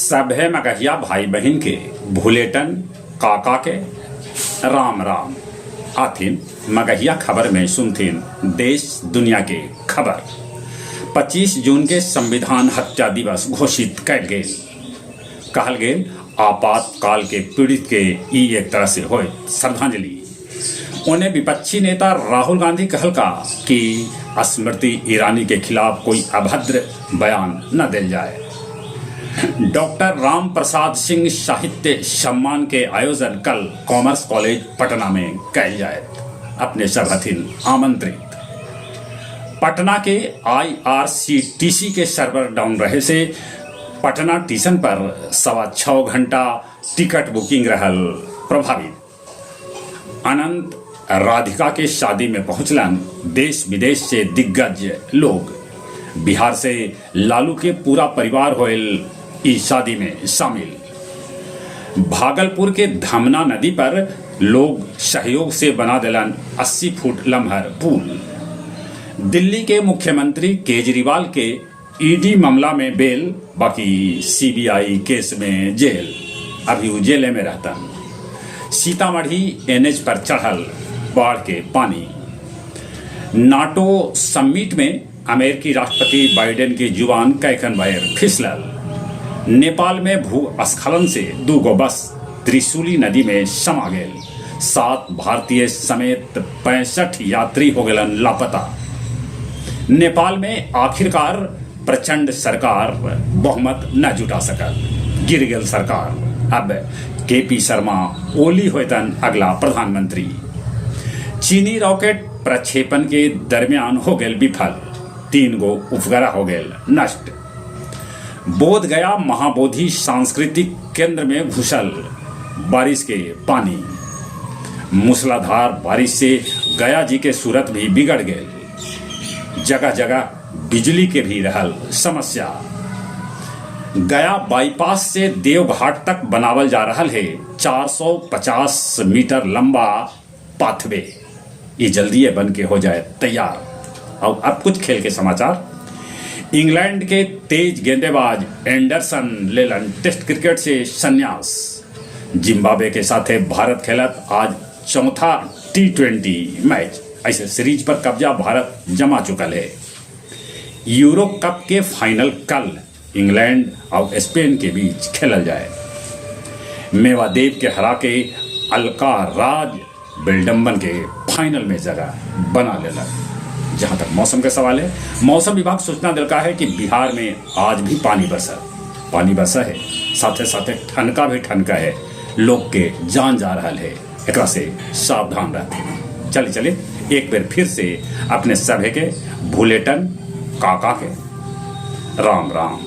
सभे मगहिया भाई बहिन के भुलेटन काका के राम राम। आथिन मगहिया खबर में सुनथिन देश दुनिया के खबर। 25 जून के संविधान हत्या दिवस घोषित कैल गेल। कहल गेल आपातकाल के पीड़ित के ई एक तरह से होय श्रद्धांजलि। ओने विपक्षी नेता राहुल गांधी कहलका कि स्मृति ईरानी के खिलाफ कोई अभद्र बयान न देल जाए। डॉक्टर राम प्रसाद सिंह साहित्य सम्मान के आयोजन कल कॉमर्स कॉलेज पटना में कैल जाएत। अपने सब हथिन आमंत्रित। पटना के आईआरसीटीसी के सर्वर डाउन रहे से पटना स्टेशन पर 6.25 घंटा टिकट बुकिंग रहल प्रभावित। अनंत राधिका के शादी में पहुंचलन देश विदेश से दिग्गज लोग। बिहार से लालू के पूरा परिवार होयल ई शादी में शामिल। भागलपुर के धमना नदी पर लोग सहयोग से बना दिलन 80 फुट लम्हर पुल। दिल्ली के मुख्यमंत्री केजरीवाल के ईडी मामला में बेल, बाकी सीबीआई केस में जेल। अभी वो जेले में रहतन। सीतामढ़ी एनएच पर चढ़ल बाढ़ के पानी। नाटो समिट में अमेरिकी राष्ट्रपति बाइडेन की जुबान कैकन बैर फिसलल। नेपाल में भूस्खलन से दूगो बस त्रिशूली नदी में समा गेल। 7 भारतीय समेत 65 यात्री हो गलन लापता। नेपाल में आखिरकार प्रचंड सरकार बहुमत न जुटा सकल, गिर गेल सरकार। अब केपी शर्मा ओली होतन अगला प्रधानमंत्री। चीनी रॉकेट प्रक्षेपण के दरमियान हो गेल विफल, 3 गो उपग्रह हो गेल नष्ट। बोध गया महाबोधि सांस्कृतिक केंद्र में घुसल बारिश के पानी। मूसलाधार बारिश से गया जी के सूरत भी बिगड़ गए। जगह जगह बिजली के भी रहल समस्या। गया बाईपास से देवघाट तक बनावल जा रहा है 450 मीटर लंबा पाथवे। ये जल्दी बन के हो जाए तैयार। और अब कुछ खेल के समाचार। इंग्लैंड के तेज गेंदेबाज एंडरसन लेलन टेस्ट क्रिकेट से संन्यास। जिम्बाब्वे के साथ भारत खेलत आज चौथा T20 match. ऐसे सीरीज पर कब्जा भारत जमा चुकल है। यूरो कप के फाइनल कल इंग्लैंड और स्पेन के बीच खेलल जाए। मेवादेव के हरा के अल्काराज बिल्डम्बन के फाइनल में जगह बना लेलक। जहां तक मौसम का सवाल है, मौसम विभाग सूचना दिलका है कि बिहार में आज भी पानी बरसा है, साथे साथे ठनका भी ठनका है। लोग के जान जा रहा है, एकरा से सावधान रहते हैं। चले चले एक बार फिर से अपने सभे के भुलेटन काका के राम राम।